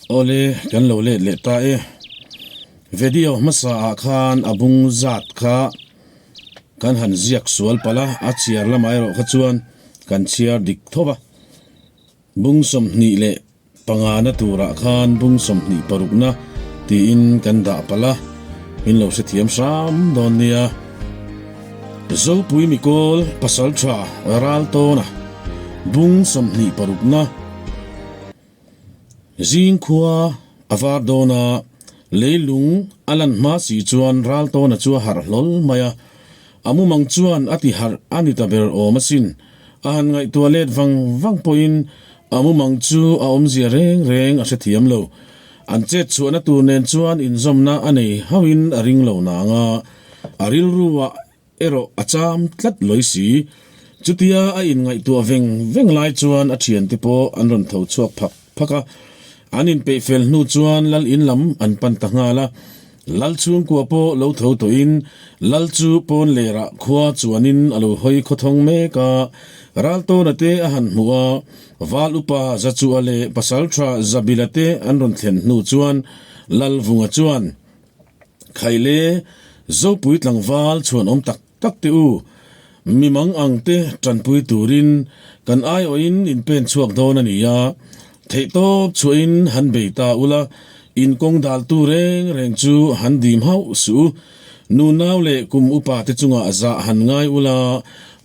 Awle, kan lo let leh ta e. Video hmasa ah khan a bung zat kha kan han ziak sual palh a, a chhiar lamah erawh kha chuan kan chhiar dik tho va. Bung 25 na turah khan bung 26 na tiin kan dah palh a, min lo hrethiam hram dawn nia. Zopui Mikawl pasal tha ral tawna bung 26 na zing khua a var dawn a, leilung a lan hma si chuan ral tawna chu a harh hlawl mai a, a mumang chuan a ti harh a ni ta ber awm asin. A han ngaihtuah let vang vang pawhin a mumang chu a awmzia reng reng a hrethiam lo. An chet chhuahna tur nen chuan inzawmna a nei hauhin a ring lo nang a, a rilruah erawh a cham tlat lawi si. Chutia a inngaihtuah veng veng lai chuan a thiante pawh an rawn tho chhuak phak phak a. An inpeih fel hnu chuan lal in lam an pan ta nghal a. Lal chhungkua pawh lo tho tawhin Lal chu pawn lerah khua chuanin a lo hawi khawthawng mek a. Raltawna te a han hmuh a, Val upa Zachua leh Pasaltha Zabila te an rawn thlen hnu chuan Lal Vunga chuan, Khaile, Zopui tlangval chhuanawm tak tak teh u, mi mang ang te tanpui turin kan aiawhin in pen chhuak dawn a ni a, theihtawp chhuahin han bei ta ula, in kawng daltu reng reng chu han dim hauh suh u. Nunau leh kum upa te chungah zah han ngai ula,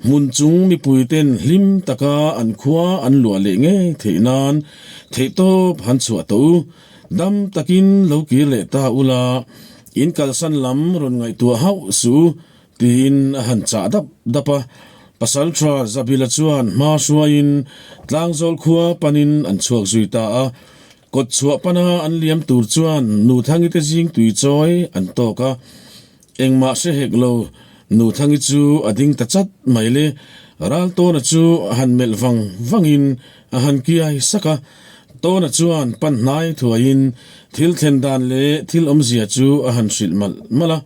hmun chung mipui ten hlim taka an khua an luah leh ngei theih nan theihtawp han chhuah tawh u. Dam takin lo kir leh ta ula, in kalsan lam rawn ngaihtuah hauh suh u, tiin a han chah dap dap a. Pasalṭha Zabila chuan hma hruaiin Tlangzawl khua panin an chhuak zui ta a. Kawt chhuah pana an liam tur chuan Nuthangi te zing tui chawi an tawk a. Engmah hre hek lo, Nuthangi chu a ding ta chat mai le. Raltawna chu a han melh vang vangin a han kiai sak a. Tawna chuan pan hnai thuaiin thil thlen dan leh thil awmzia chu a han hrilh malh malh a.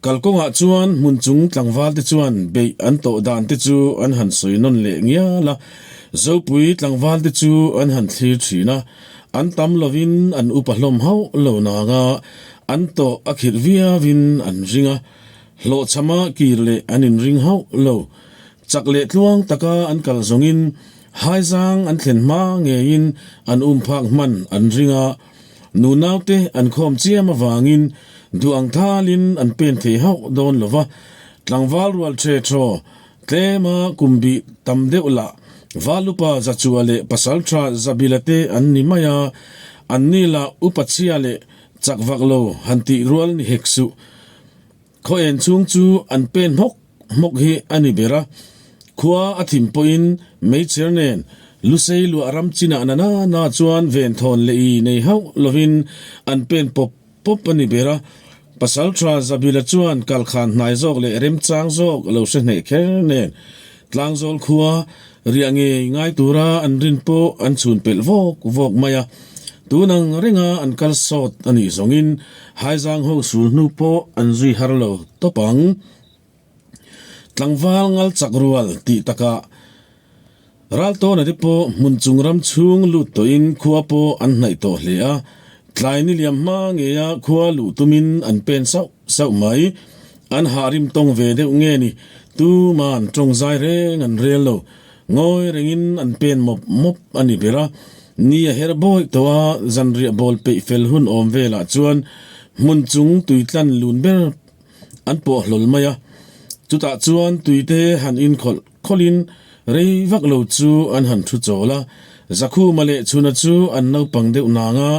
Kalkawngah chuan hmun chung tlangvalte chuan beih an tawh dan te chu an han sawi nawn leh ngial a. Zopui tlangvalte chu an han thlir thin a, an tam lovin an upa hlawm hauh lo nang a, an tawh a khirh viauin an ring a, hlawhchhama kir leh an inring hauh lo. Chak leh tluang taka an kal zawngin haizang an thlen hma ngeiin an umphak hman an ring a, nunaute an khawm chiam avangin duh ang thalin an pen thei hauh dawn lo va, tlangval rual ṭhe ṭhaw tlema kum bih tam deuh lah Valupa Zachua leh Pasalṭha Zabila te an ni mai a, anni lah upa chhia leh chak vak lo han tih rual ni hek suh. Khaw en chhung chu an pen hmawk hmawk hi a ni ber a, khua a thim pawhin meichher nen Lusei luah ram chinah na na na chuan venthawn leh i nei hauh lovin an pen pawp pawp a ni ber a. Pasalṭha Zabila chuan kalkhan hnai zawk leh remchang zawk lo hre hneh kher nen Tlangzawl khua riah ngei ngai tura an rin pawh an chhun pelh vawk vawk mai a. Tun ang renga an kal sawt a nih zawngin Haizang ho sul hnu pawh an zui har lo tawp ang. Tlangval ngal chak rual tih takah Raltawna te pawh hmun chung ram chhung lut tawhin khua pawh an hnaih tawh hle a, tlai ni liam hma ngeia khua luh tumin an pen sauh sauh mai. An hah rim tawng ve deuh nge ni, tuman tawng zai reng an rel lo. Ngawi rengin an pen mawp mawp a ni ber a, ni a her bawih tawh a, zanriah bawl peih fel hun awm velah chuan hmun chung tuitlan lun ber an pawh hlawl mai a. Chutah chuan tuite han inkhawlh khawlhin rei vak lo chu an han thu chawl a, Zakhuma leh Chhuna chu an naupang deuh nang a,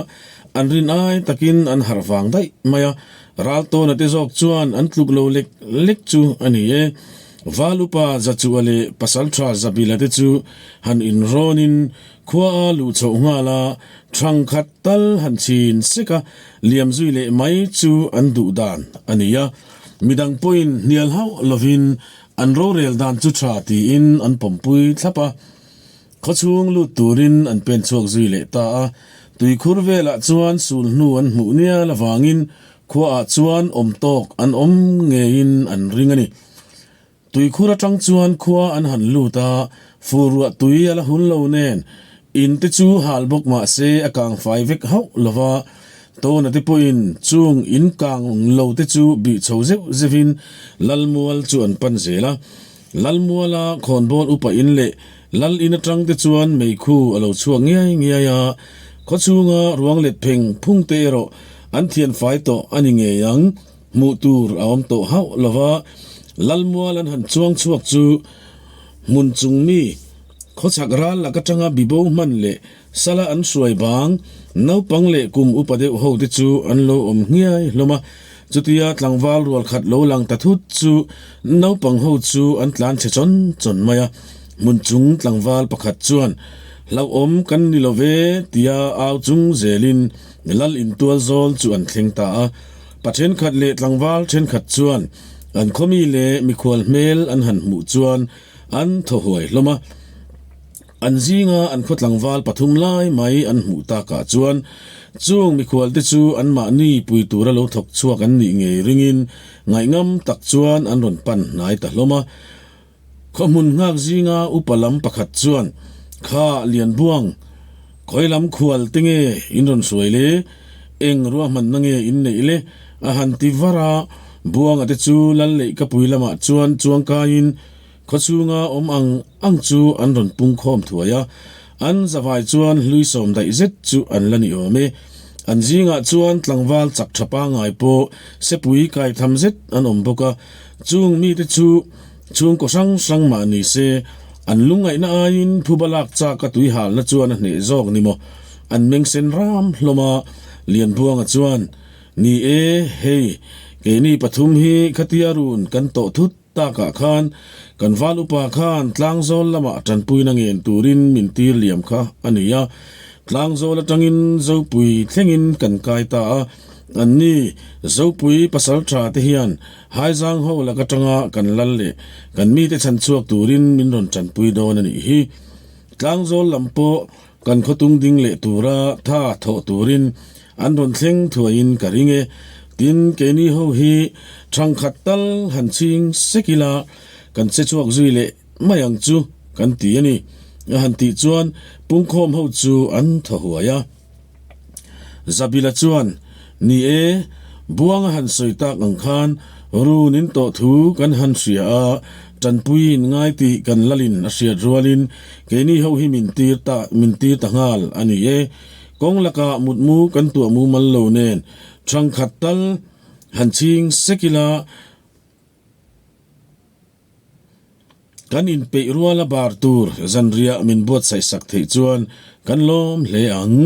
an rin ai takin an harh vang daih mai a, Raltawna te zawk chuan an tluk lo lek lek chu a ni e. Val upa Zachua leh Pasaltha Zabila te chu han inrawnin khua a luh chhoh nghal a, thang khat tal han chhin sek a, liam zui leh mai chu an duh dan a ni a. Midang pawhin hnial hauh lovin an rorel dan chu tha tiin an pawmpui thlap a. Khawchhung lut turin an pen chhuak zui leh ta a, tuikhur velah chuan sul hnu an hmuh nial avangin khuaah chuan awm tawk an awm ngeiin an ring a ni. Tuikhur atang chuan khua an han lut a, fur ruah tui a la hun lo nen In te chu hal bawk mah se a kang fai vek hauh lo va, Tawna te pawhin chung in kang lo te chu bih chho zeuh zeuhin Lalmual chu an pan zel a. Lalmuala khawnbawl upa in leh Lal in atang te chuan meikhu a lo chhuak ngiai ngiai a, khawchhunga ruang let pheng phung te erawh an thian fai tawh a ni ngei ang. Hmuh tur a awm tawh hauh lo va, Lalmual an han chuang chhuak chu hmun chung mi khawchhak ral lak atanga bibo hman leh sala an hruai bang naupang leh kum upa deuh ho te chu an lo awm nghiai hlawm a. Chutia tlangval rual khat lo lang ta thut chu naupang ho chu an tlan chhe chawn chawn mai a. Hmun chung tlangval pakhat chuan, Hlauhawm kan ni lo ve tia au chung zelin Lal intual zawl chu an thleng ta a. Pa thenkhat leh tlangval thenkhat chuan an khawmi leh mikhual hmel an han hmuh chuan an thaw huai hlawm a. An zinga an khaw tlangval pathum lai mai an hmuh takah chuan chung mikhual te chu anmahni pui tura lo thawk chhuak an nih ngei ringin ngaihngam tak chuan an rawn pan hnai ta hlawm a. Khawhmun nghak zinga upa lam pakhat chuan, Kha Lianbuang, khawi lam khual te nge in rawn hruai le? Eng ruahmanna nge in neih le? a han ti var a. Buanga te chu lal leh kapui lamah chuan chuangkaiin khawchhunga awm ang ang chu an rawn pung khawm thuai a. An zavai chuan hlui sawm daih zet chu an la ni awm e. An zingah chuan tlangval chak tha pangngai pawh sepui kai tham zet an awm bawk a. Chung mite chu chhungkaw hrang hrang mah ni se, an lungngaihna aiin phuba lak chak a tui halna chuan a hneh zawk ni maw? An meng sen ram hlawm a, Lianbuanga chuan, Ni e, hei, keini pathum hi khatia run kan tawh thut takah khan kan val upa khan Tlangzawl lamah tanpuina ngen turin min tir liam kha a ni a, Tlangzawl atangin Zopui thlengin kan kai ta a, anni Zopui pasal tha te hian Haizang ho lak atanga kan lal leh kan mite chhan chhuak turin min rawn tanpui dawn a nih hi. Tlangzawl lam pawh kan khawtung ding leh tura tha thawh turin an rawn thleng thuaiin ka ring e. Tin, keini ho hi thangkhat tal han chhing sek ila kan che chhuak zui leh mai ang chu kan ti a ni. A han tih chuan pungkhawm ho chu an thaw huai a. Zabila chuan, Ni e, Buanga han sawi tak ang khan run in tawh thu kan han hria a, tanpui in ngai tih kan lalin a hriat rualin keini ho hi min tir ta min tir ta nghal a ni e. Kawng lakah mutmu kan tuah mumal lo nen thangkhat tal han chhing sek ila, Kan inpeih ruala bar tur zanriah min buatsaih sak theih chuan kan lawm hle ang.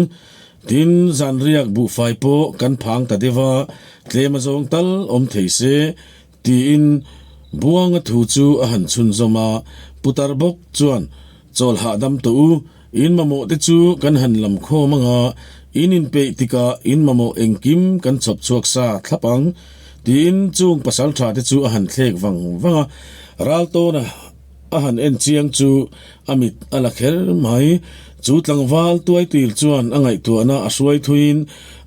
Tin, zanriak buhfai pawh kan phang ta deuh a, tlem a zawng tal awm thei se, tiin Buanga thu chu a han chhunzawm a. Putar bawk chuan, Chawl hahdam tawh u, in mamawh te chu kan han lam khawm ang a, in inpeih tikah in mamawh engkim kan chhawp chhuak sa thlap ang, Tiin chung pasal tha te chu a han thlek vang vang a, Raltawna a han en chiang chu a mit a la kher mai. Chu tlangval tuaitir chuan a ngaihtuahna a hruai thuiin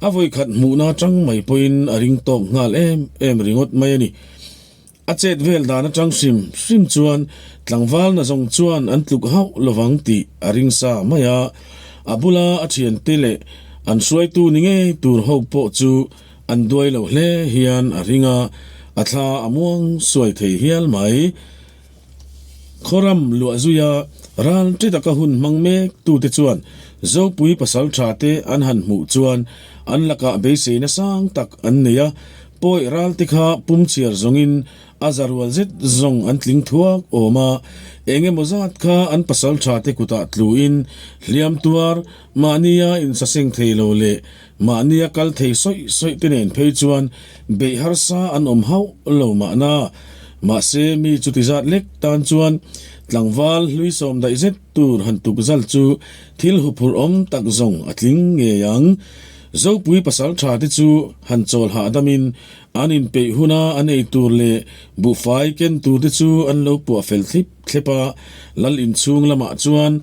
a vawikhat hmuhna atang mai pawhin a ring tawk nghal em em ringawt mai a ni. A chet vel dan atang hrim hrim chuan tlangval na zawng chuan an tluk hauh lovang tih a ring sa mai a, a bula a thiante leh an hruaitu ni ngei tur ho pawh chu An duai lo hle hian a ring a, a thla a muang suai thei hial mai. Khawram luah zuia ral ṭi taka hun hmang mek tute chuan Zopui pasal ṭha te an han hmuh chuan an lakah beiseina sang tak an nei a, pawi ral te kha pum chhiar zawngin a za rual zet zawng an tling thuak awm a, eng emaw zat kha an pasal ṭha te kutah tluin hliam tuar mahnia insaseng thei lo leh Mahnia kal thei sawi sawi te nen phei chuan beih harsa an awm hauh lo mahna. Mahse mi chuti zat lek tan chuan tlangval hlui sawm daih zet tur han tuk zal chu thil huphurh awm tak zawng a tling ngei ang. Zopui pasal tha te chu han chawl hahdamin an inpeih huna an ei tur leh buhfai ken tur te chu an lo puah fel thlip thlep a, lal inchhung lamah chuan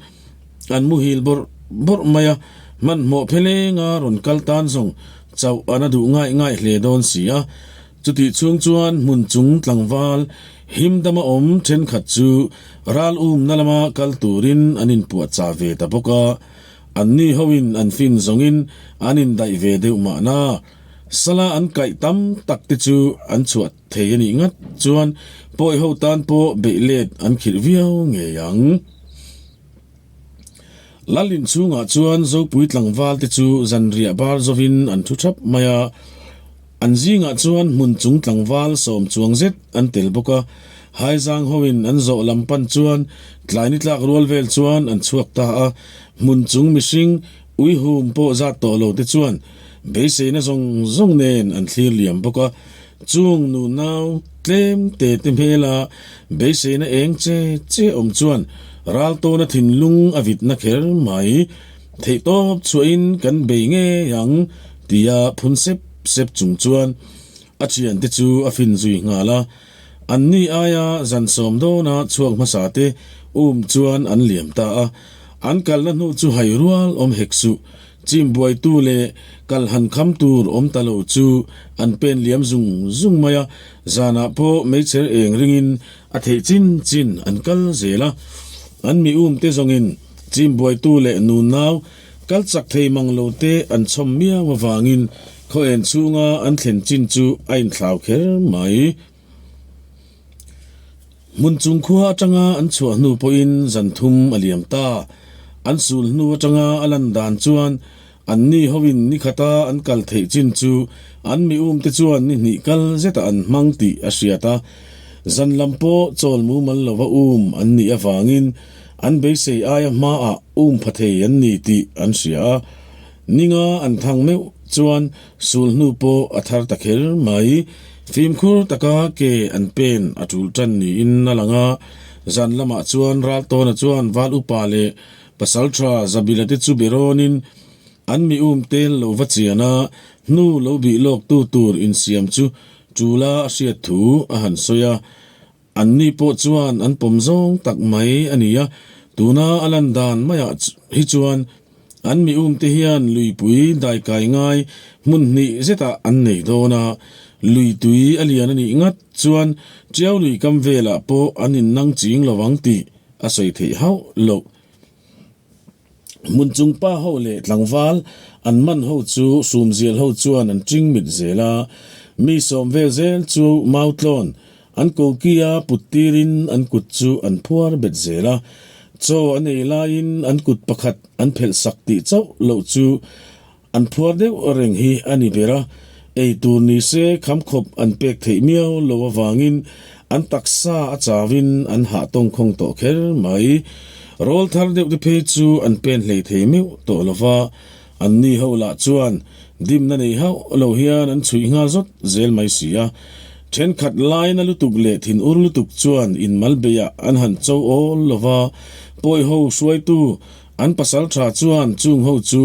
An muhil bawrh bawrh mai a, hmanhmawh phelenga rawn kal tan zawng chauh an a duh ngaih ngaih hle dawn si a. Chutih chhung chuan hmun chung tlangval him dama awm thenkhat chu ral umna lama kal turin an inpuahchah ve ta bawk a. Anni hoin an fin zawngin an indaih ve deuh mahna. Sala an kaih tam tak te chu an chhuah thei a nih ngat chuan pawi ho tan pawh beih let an khirh viau ngei ang. Lal inchhungah chuan Zopui tlangval te chu zanriah bar zovin an thu thap mai a, an zingah chuan hmun chung tlangval sawm chuang zet an tel bawk a, Haizang hoin an zawh lam pan chuan tlai ni tlak rual vel chuan an chhuak ta a, hmun chung mihring uihum pawh zat tawh lo te chuan beiseina zawng zawng nen an thlir liam bawk a. Chung nunau tlem te te hmela beiseina eng che che awm chuan Raltawna thinlung a vitna kher mai. Theihtawp chhuahin kan bei ngei ang tia phun sep sep chung chuan a thiante chu a fin zui nghal a. Anni aia zan sawm dawna chhuak hmasa te um chuan an liam ta a. An kalna hnu chu hai rual awm hek suh. Chim buaitu leh kal han kham tur awm ta lo chu an pen liam zung zung mai a, zanah pawh meichher eng ringin a theih chin chin an kal zel a. An mi um te zawngin chim buaitu leh nunau kal chak thei mang lo te an chhawm miau avangin khaw en chhunga an thlen chin chu a inthlau kher mai. Hmun chung khua atanga an chhuah hnu pawhin zan thum a liam ta. An sul hnu atanga a lan dan chuan anni hoin ni khata an kal theih chin chu an mi umte chuan ni hnih kal zetah an hmang tih a hriat a. Zan lam pawh chawl mumal lova um an nih avangin an beisei aia hmaah um pha thei an ni tih an hria a. Ninga an thang meuh chuan Sul hnu pawh a thar ta kher mai. Fimkhur taka ke an pen a tul tan niin a lang a, zan lamah chuan Raltawna chuan Val Upa leh Pasaltha Zabila te chu be rawnin an mi um tel lo va chian a, hnu lo bih lawk tu tur insiam chu tula a hriat thu a han sawi a. Anni pawh chuan an pawm zawng tak mai a ni a, tuna a lan dan maiah hi chuan an mi umte hian luipui daikai ngai hmun hnih zetah an nei dawn a, lui tui a lian a nih ngat chuan Tiau lui kam velah pawh an innang ching lo ang tih a sawi theih hauh loh. Hmun chung pa ho leh tlangval an man ho chu hrumzial ho chuan an ṭing mit zel a, mi sawm vel zel chu mautlawn an koki a put tirin an kut chu an phuar bet zel a, chaw an ei laiin an kut pakhat an phelh sak tih chauh loh chu An phuar deuh reng hi a ni ber a, ei tur ni se khamkhawp an pek theih miau lo avangin an taksa a chauin an hah tawngkhawng tawh kher mai. Rawl thar deuh te phei chu an pen hlei thei meuh tawh lo va, anni ho lah chuan dimna nei hauh lo hian an chhuih nghal zawt zel mai si a. Thenkhat laina lutuk leh thinur lutuk chuan inmal beiah an han cho awl lo va, pawiho hruaitu An pasal tha chuan chung ho chu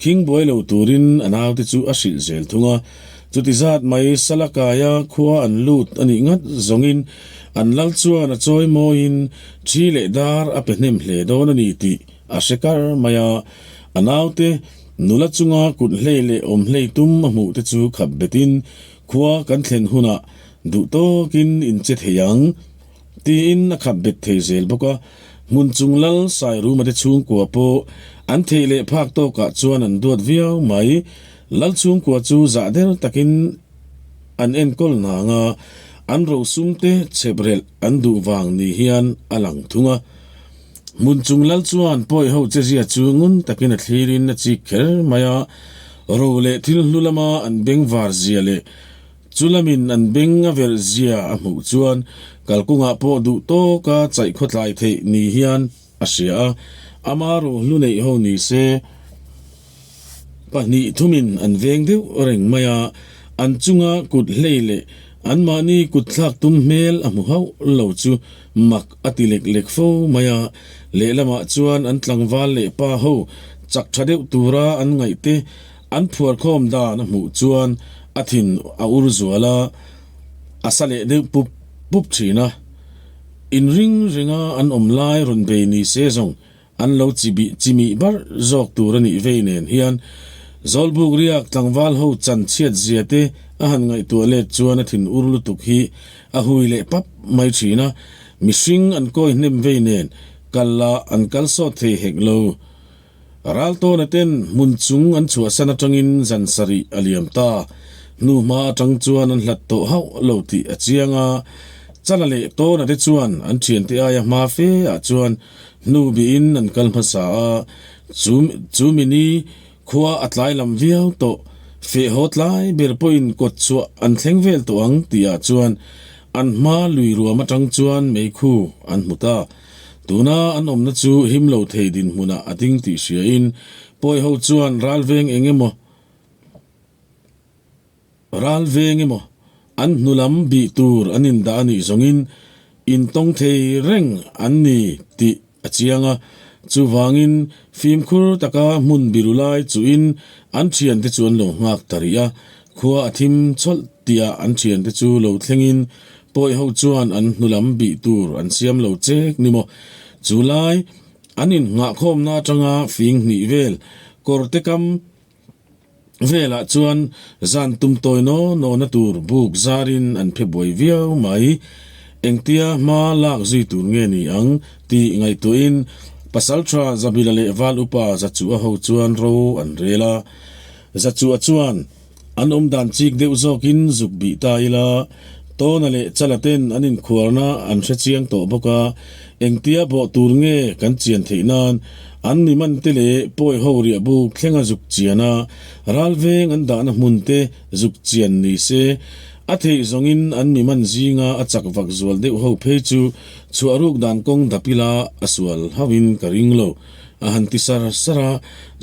khing buai lo turin a naute chu a hrilh zel thung a. Chuti zat mai Salakaia khua an lut a nih ngat zawngin an lal chuan a chawi mawiin thi leh dar a pe hnem hle dawn a ni tih a hre kar mai a. A naute nula chunga kut hlei leh awm hlei tum a hmuh te chu khap betin khua kan thlen hunah duh tawkin in che thei ang. Tiin a khat bet thei zel bawk a, hmun chung lal Sairuma te chhungkua pawh an theih leh phak tawkah chuan an duat viau mai. Lal chhungkua chu zah der takin an enkawl nang a, an rosum te chhep relh an duh vang ni hian a lang thung a. Hmun chung lal chuan pawi ho chezia chu ngun takin a thlirin a chik kher mai a, ro leh thil hlu lama an bengvar zia leh Chu lamin an beng a verh zia a hmuh chuan kalkungah pawh duh tawka chaih khawtlai theih ni hian a hria a, ama rohlu neih ho ni se pahnih thumin an veng deuh reng mai a, an chunga kut hlei leh anmahni kut thlak tum hmel a hmu hauh lo chu mak a ti lek lek fo mai a, lehlamah chuan an tlangval leh pa ho chak tha deuh tura an ngaihte An phuarkhawm dan a hmuh chuan a thin a ur zual a, a sa leh deuh pup pup thin a. Inring ringa an awm lai rawn bei ni se zawng an lo chibih chimih bar zawk tur a nih vei nen hian Zawlbuk riak tlangval ho chan chhiat zia te A han ngaihtuah let chuan a thin ur lutuk hi a hui leh pap mai thin a, mihring an kawi hnem vei nen kal lah an kal sawt thei hek lo. Raltawna ten hmun chung an chhuahsan atangin zan sarih a liam ta. Hnuhma atang chuan an hlat tawh hauh lo tih a chiang a, Chala leh Tawna te chuan an thiante aia hma fe ah chuan hnu bihin an kal hmasa a, chu chu mini khua a tlai lam viau tawh. Feh haw tlai ber pawhin kawt chhuah an thleng vel tawh ang tih ah chuan an hma lui ruam atang chuan meikhu an hmu ta. Tuna an awmna chu him lo thei dinhmunah a ding tih hriain pawi ho chuan ral veng eng emaw ral veng emaw an hnu lam bih tur an indah a nih zawngin intawng thei reng an ni tih a chiang a. Chuvangin fimkhur taka hmun biru lai chuhin an thiante chu an lo nghak ta rih a. Khua a thim chawlh tihah an thiante chu lo thlengin Pawi ho chuan an hnu lam bih tur an siam lo chek ni maw? Chu lai an innghahkhawmna atanga fing hnih vel kawrte kam velah chuan zan tum tawi naw nawna tur buk zarin an phe buai viau mai. Engtia hma lak zui tur nge ni ang tih ngaihtuahin Pasaltha Zabila leh Val Upa Zachuha ho chuan ro an rel a. Zachuha chuan. An awm dan chik deuh zawkin zuk bih ta ila, Tawna leh Chala ten an inkhuarna an hre chiang tawh bawk a, engtia bawh tur nge kan chian theih nan an mi man te leh pawi ho riah buk thlenga zuk chian a, ral veng an dahna hmun te zuk chian ni se, a theih zawngin an mi man zinga a chak vak zual deuh ho phei chu chhuah ruk dan kawng dap ila a sual hauhin ka ring lo, a han ti sar sar a,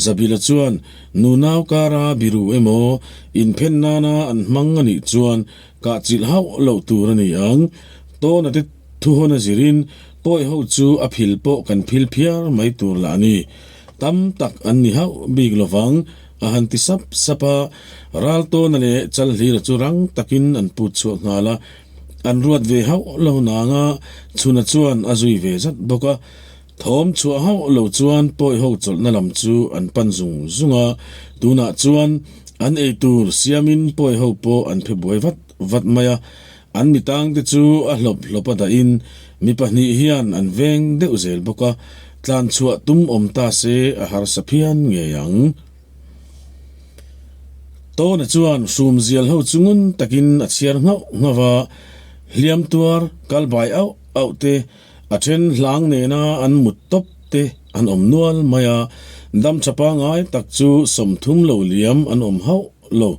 Zabila chuan Nunau kara biru emaw inphen nana an hmang a nih chuan kahchilh hauh loh tur a ni ang. Tawna te thuhawn a zirin pawi ho chu a phil pawh kan phil phiar mai tur lah a ni. Tam tak an ni hauh bik lovang a han ti sap sap a. Ral Tawna leh Chalhlira chu rang takin an put chhuak nghal a. An ruat ve hauh lo nanga Chhuna chuan a zui ve zat bawk a. Thawm chhuah hauh lo chuan pawi ho chawlhna lam chu an pan zung zung a, tunah chuan an eitur siamin pawi ho pawh an phe buai vat vat mai a, an mitangte chu a hlawp hlawp a dahin mi pahnih hian an veng deuh zel bawk a, tlan chhuah tum awm ta se a harsa phian ngei ang. Tawna chuan hrum zial ho chu ngun takin a chhiar nghauh nghauh a, hliam tuar kal bai auh auh te, A then hlang nena an mut tawp te an awm nual mai a, dam tha pangai tak chu 30 lo liam an awm hauh lo.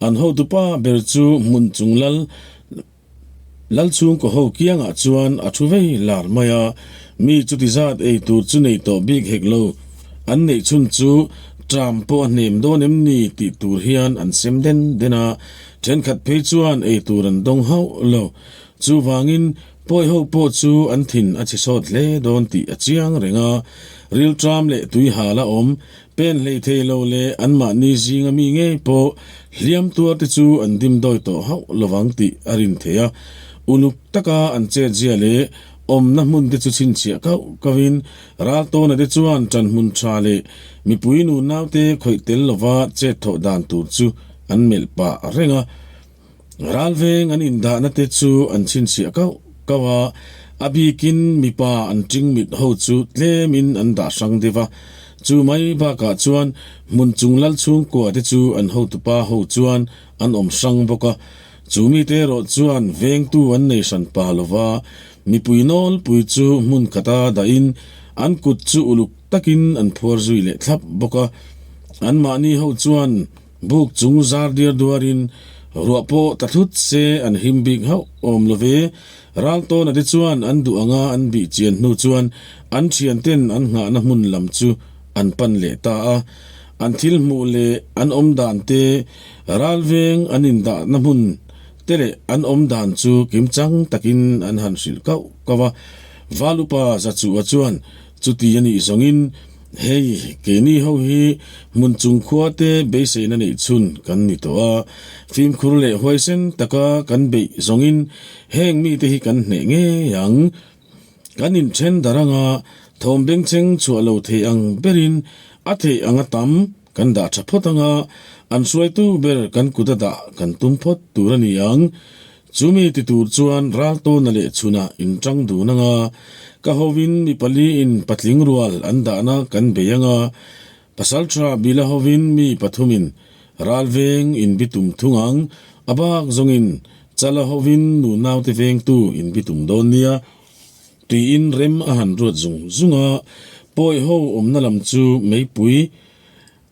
An hotupa ber chu hmun chung lal lal chhungkaw ho kiangah chuan a thu vei lar mai a, mi chuti zat ei tur chu nei tawh bik hek lo. An neih chhun chu tram pawh a hnem dawn em ni tih tur hian an sem den den a, thenkhat phei chuan ei tur an dawng hauh lo. Chuvangin Pawi ho pawh chu an thin a chhe sawt hle dawn tih a chiang reng a, rilṭam leh tuihal a awm, pen hlei thei lo leh anmahni zinga mi ngei pawh hliam tuar te chu an dimdawi tawh hauh lovang tih a rin thei a. Uluk taka an chetzia leh awmna hmun te chu chhinchhiah kauh kauhin Raltawna te chuan ṭanhmun ṭha leh mipui nunaute khawih tel lova chet thawh dan tur chu an melh pah reng a. Ralveng an indahna te chu an chhinchhiah kauh kauh a, a bikin mipa an ṭingmit ho chu tlemin an dah hrang deuh a. Chu mai bakah chuan hmun chung lal chhungkua te chu an hotupa ho chuan an awm hrang bawk a. Chu mite erawh chuan vengtu an nei hran pa lo va, mipui nawlpui chu hmun khata dahin an kut chu uluk takin an phuar zui leh thlap bawk a. Anmahni ho chuan Buk chung zar diar duarin ruah pawh ta thlut se an him bik hauh awm lo ve. Raltawna te chuan an duh anga an bih chian hnu chuan an thianten an nghahna hmun lam chu an pan leh ta a. An thil hmuh leh an awm dan te, ralveng an indahna hmun te leh an awm dan chu kimchang takin an han hrilh kauh kauh a. Valupa Zachuha chuan chuti a nih zawngin, Hei, keini ho hi hmun chung khua te beiseina neih chhun kan ni tawh a, fimkhur leh huaisen taka kan beih zawngin heng mite hi kan hneh ngei ang. Kan inthen dar anga thawm bengchheng chhuah lo thei ang berin a theih anga tam. kan dah tha phawt anga, an hruaitu ber kan kut a dah kan tum phawt tur a ni ang. Chumi ti tur chuan Raltawna leh Chhuna inṭang dun anga, ka hovin mi paliin patling rual an dahna kan bei anga, Pasalṭha Bila hovin mi pathumin ralveng inbitum thung ang, a bak zawngin Chala hovin nu naute vengtu inbitum dawn nia. Tiin rem a han ruat zung zung a, pawi ho awmna lam chu meipui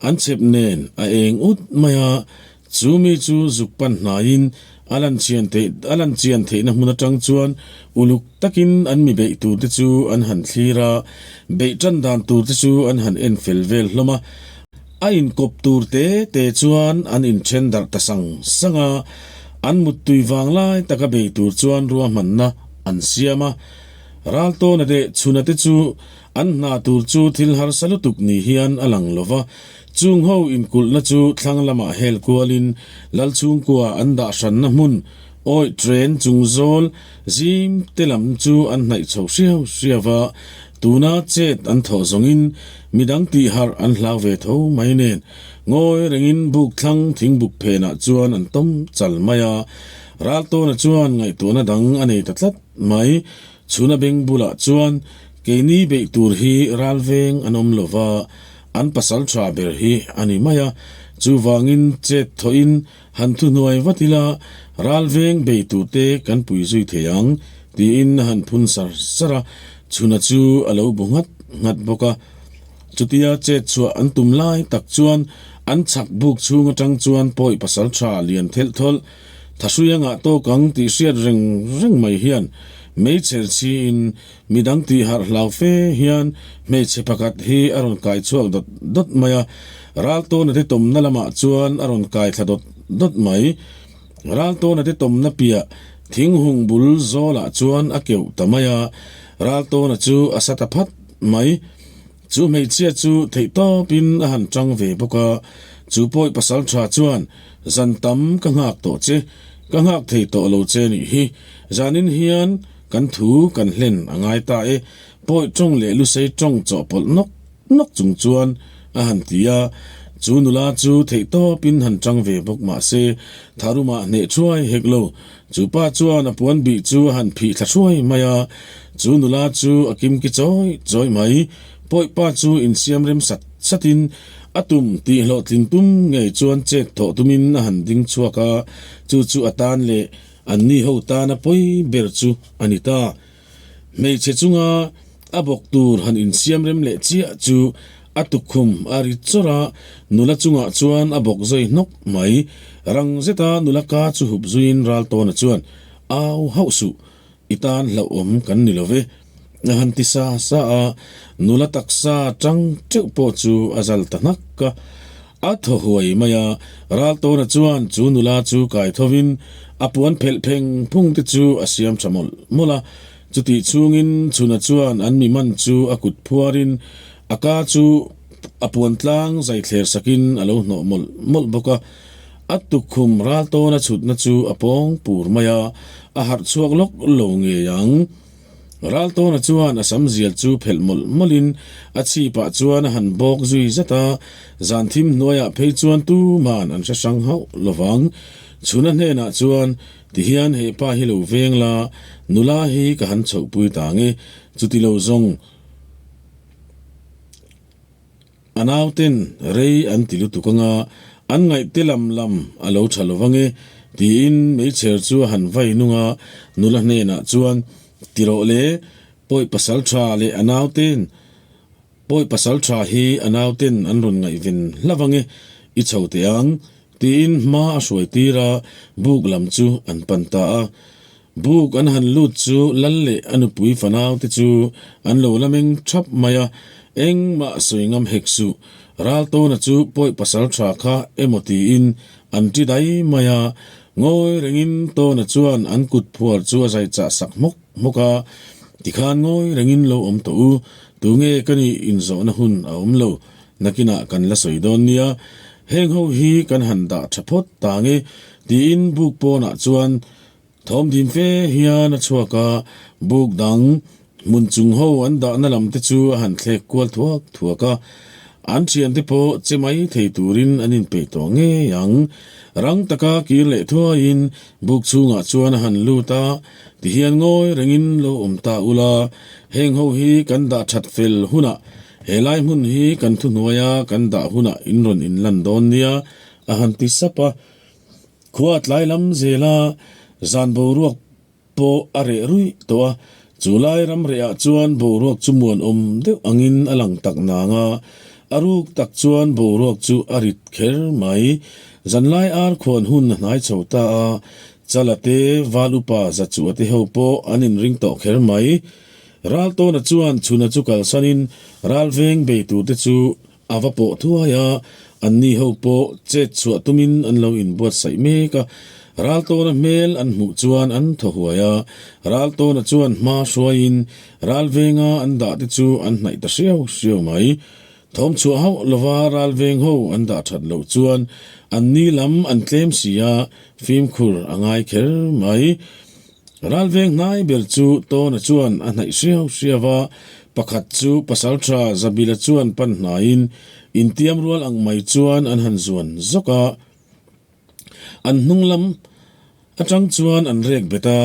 an chhep nen a eng ut mai a, chu mi chu zuk pan hnaiin a lan chian theih a lan chian theihna hmun atang chuan uluk takin an mi beih tur te chu an han thlir a, beih tan dan tur te chu an han en fel vel hlawm a, a inkawp tur te te chuan an inthen darh ta sang sang a, an muttui vanglai taka bei tur chuan ruahmanna an siam a, Raltawna leh Chhuna te chu an hna tur chu thil harsa lutuk ni hian a lang lo va, chung ho inkulhna chu thlang lamah hel kualin Lalchhungkua an dah hranna hmun awih train chung zawl zim te lam chu an hnaih chho hriau hriau va, tuna chet an thawh zawngin midang tih harh an hlau ve tho mai nen ngawi rengin buk thlang thingbuk phenah chuan an tawm chal mai a. Raltawna chuan ngaihtuahna dang a nei ta tlat mai. Chhuna beng bulah chuan keini beih tur hi ralveng an awm lo va, an pasal tha ber hi a ni mai a. Chuvangin chet thawhin han thuhnuai vat ila ralveng bei turte kan pui zui thei ang tiin a han phun sar sar a. Chhuna chu a lo bu nghat nghat bawk a. Chutia chet chhuah an tum lai tak chuan an chhak buk chhung atang chuan pawi pasal tha lian thelh thawlh Thahrui a ngah tawk ang tih hriat reng reng mai hian meichher chhiin midang tih harh hlau fe hian hmeichhe pakhat hi a rawn kai chhuak dawt dawt mai a, Raltawna te tawmna lamah chuan a rawn kai thla dawt dawt mai. Raltawna te tawmna piah thinghung bul zawlah chuan a keuh ta mai a, Raltawna chu a sa ta phat mai. Chu hmeichhia chu theihtawpin a han tang ve bawk a, chu pawi pasal tha chuan zan tam ka nghak tawh che, ka nghak thei tawh lo che nih hi, zanin hian kan thu kan hlen a ngai ta e, pawi tawng leh lusei tawng chawhpawlh nawk nawk chung chuan a han ti a, chu nula chu theihtawpin han tang ve bawk mah se tharumah hneh thuai hek lo, Chu pa chuan a puan bih chu a han phih thla hruai mai a, chu nula chu a kimki chawi chawi mai. Pawi pa chu insiam rem sat satin a tum tih hlawhtlin tum ngei chuan chet thawh tumin a han ding chhuak a, chu chu a tan leh anni ho tana pawi ber chu a ni ta. Hmeichhe chunga a bawk tur han insiam rem leh chiah chu a tukkhum a ri chawrh a, nula chungah chuan a bawk zui hnawk mai. Rang zeta nula ka chu hup zuiin Raltawna chuan, Au hauh suh, i tan hlauhawm kan ni lo ve, a han ti sa sa a, nula taksa tang teuh pawh chu a zal ta hnak a. A thaw huai mai a, Raltawna chuan chu nula chu kai thovin a puan phelh pheng phung te chu a siam tha mawlh mawlh a. Chutih chhungin Chhuna chuan an mi man chu a kut phuarin a ka chu a puan tlang zai thler sakin a lo hnawh mawlh mawlh bawk a. A tukkhum Raltawna chhutna chu a pawng pur mai a, a harh chhuak lawk lo ngei ang. Raltawna chuan a sam zial chu phelh mawlh mawlhin a chhipah chuan a han bawk zui zat a, zan thim hnuaiah phei chuan tuman an hre hrang hauh lovang. Chhuna hnenah chuan, Tihian he pa hi lo veng la, nula hi ka han chhohpui ta nge, chuti lo zawng. A nauten rei an ti lutuk anga an ngaihte lam lam a lo tha lo ange tiin meichher chu a han vai nung a, nula hnenah chuan ti rawh le, pawi pasal tha leh a nauten pawi pasal tha hi a nauten an rawn ngaihven hlauh ange i chho teh ang tiin hma a hruai tir a, buk lam chu an pan ta a. Buk an han lut chu lal leh a nupui fanau te chu an lo la meng thap mai a, engmah sawi ngam hek suh. Raltawna chu pawi pasal tha kha emaw tiin an ti dai mai a, ngawi rengin Tawna chuan an kut phuar chu a zai chah sak hmawk hmawk a, tikhan ngawi rengin lo awm tawh u, tunge ka nih inzawhna hun a awm lo, nakinah kan la sawi dawn nia, heng ho hi kan han dah tha phawt ta nge tiin buk pawnah chuan Thawm din fe hian a chhuak a, buk dang hmun chung ho an dahna lam te chu a han thlek kual thuak thuak a. An thiante pawh che mai thei turin an inpeih tawh ngei ang. Rang taka kir leh thuaiin buk chhungah chuan a han lut a, tihian ngawi rengin lo awm ta ula, heng ho hi kan dah that fel hunah helai hmun hi kan thuhnuaia kan dah hunah in rawn inlan dawn nia, a han ti sap a. Khua tlai lam zela zan boruak pawh a reh ruih tawh a, chu lai ram rehah chuan boruak chu muanawm deuh angin a lang tak nang a, a ruk tak chuan boruak chu a rit kher mai. Zanlai ar khuan hun a hnai chho ta a, Chala te, Val upa Zachua te ho pawh an inring tawh kher mai. Raltawna chuan chhuna chu kalsanin ralveng bei turte chu A va pawh thuai a, anni ho pawh chet chhuah tumin an lo inbuatsaih mek a. Raltawna hmel an hmuh chuan an thaw huai a, Raltawna chuan hma hruaiin Ralvenga an dah te chu an hnaih ta hriau hriau mai. Thawm chhuah hauh lova Ralveng ho an dah that loh chuan anni lam an tlem si a, fimkhur a ngai kher mai. Ralveng hnai ber chu Tawna chuan a hnaih hriau hriau a, pakhat chu Pasalṭha Zabila chuan pan hnaiin intiam rual ang mai chuan an han zuan zawk a. An hnung lam atang chuan an rek bet a,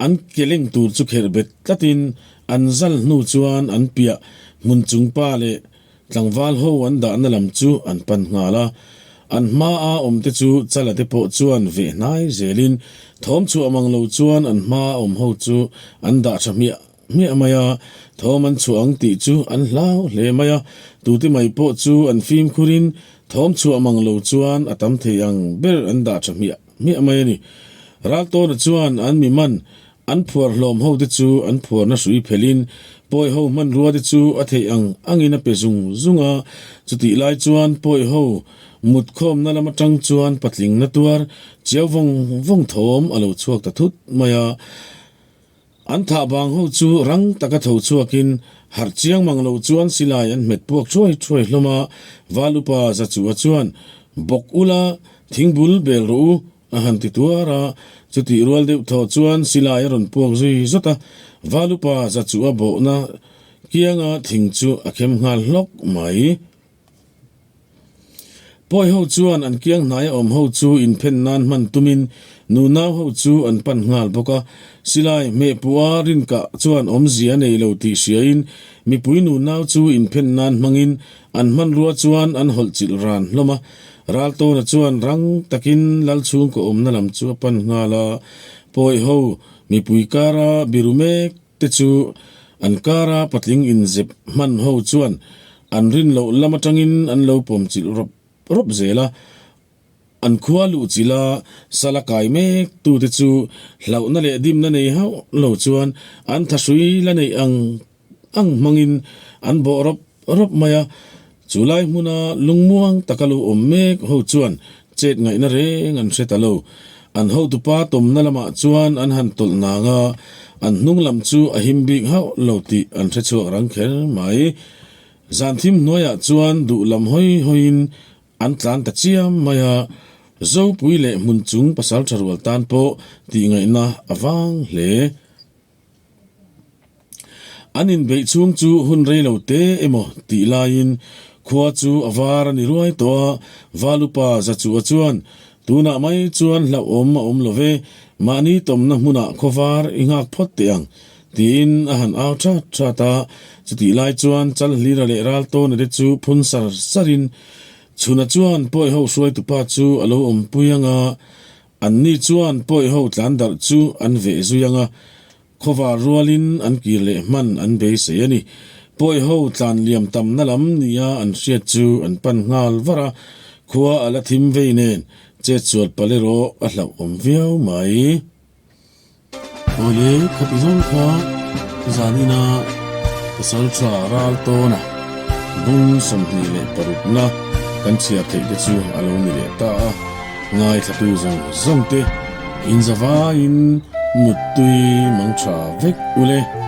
an ke leng tur chu kherh bet tlatin an zal hnu chuan an piah hmun chung pa leh Tlangval ho an dahna lam chu an pan nghal a, an hmaa awmte chu Chala te pawh chuan veh hnai zelin thawm chhuah mang lo chuan an hmaa awm ho chu an dah tha hmiah hmiah mai a, thawm an chhuah ang tih chu an hlau hle mai a, tute mai pawh chu an fimkhurin thawm chhuah mang lo chuan a tam thei ang ber an dah tha hmiah hmiah mai a ni. Raltawna chuan an mi man An phuar hlawm ho te chu an phuarna hrui phelhin pawi ho hmanrua te chu a theih ang angin a pe zung zung a, chutih lai chuan pawi ho mut khawmna lam atang chuan patling na tuar chiau vawng vawng thawm a lo chhuak ta thut mai a. An thah bang ho chu rang taka tho chhuakin harh chiang mang lo chuan silai an hmet puak thuai thuai hlawm a, Val upa Zachua chuan, Bawk ula, thingbul bel rawh u, A han ti tuar a, chutih rual deuh thaw chuan silai a rawn puak zui zawt a, Valupa Zachuh a bawhna kianga thing chu a khem nghal hlawk mai. Pawi ho chuan an kiang hnaia awm ho chu inphen nan hman tumin nunau ho chu an pan nghal bawk a, silai hmehpuh a rinkah chuan awmzia a nei lo tih hriain mipui nunau chu inphen nan hmangin an hmanrua chuan an hawlh chilh ran hlawm a, Raltawna chuan rang takin lal chhungkaw awmna lam chu a pan nghal a, pawi ho mipui kara biru mek te chu an kara patling inzep hman ho chuan an rin loh lam atangin an lo pawm chilh rawp rawp zel a, an khua luh chilh a sala kai mek tute chu hlauhna leh dimna nei hauh lo chuan an thahrui la neih ang ang hmangin an bawh rawp rawp mai a, chu lai hmuna lungmuang taka lo awm mek ho chuan chet ngaihna reng an hre ta lo. An hotupa tawmna lamah chuan an han tawlh nang a, an hnung lam chu a him bik hauh lo tih an hre chhuak rang kher mai. Zan thim hnuaiah chuan duh lam hawi hawiin an tlan ta chiam mai a, Zopui leh hmun chung pasal tha rual tan pawh tih ngaihna a vang hle. An inbeih chhung chu hun rei lo te emaw tih laiin khua chu a var a ni ruai tawh a, Valupa Zachua chuan, Tunah mai chuan hlauhawm a awm lo ve, mahni tawmna hmunah khaw var i nghak phawt teh ang, tiin a han au that that a. Chutih lai chuan Chalhlira leh Raltawna te chu phun sar sarin Chhuna chuan Pawiho hruaitupa chu a lo awmpui ang a, Anni chuan pawi ho tlan darh chu an veh zui ang a, khawvar rualin an kir leh hman an beisei a ni. Pawi ho tlan liam tamna lam nia an hriat chu an pan nghal var a, khua a la thim vei nen chet sual palh erawh a hlauhawm viau mai. Awle khati zawng kha zanina Pasaltha ral tawna bung 26 na kan chhiar theih te chu a lo ni leh ta a, ngaithlatu zawng zawng te inzavaiin muttui mang tha vek ule.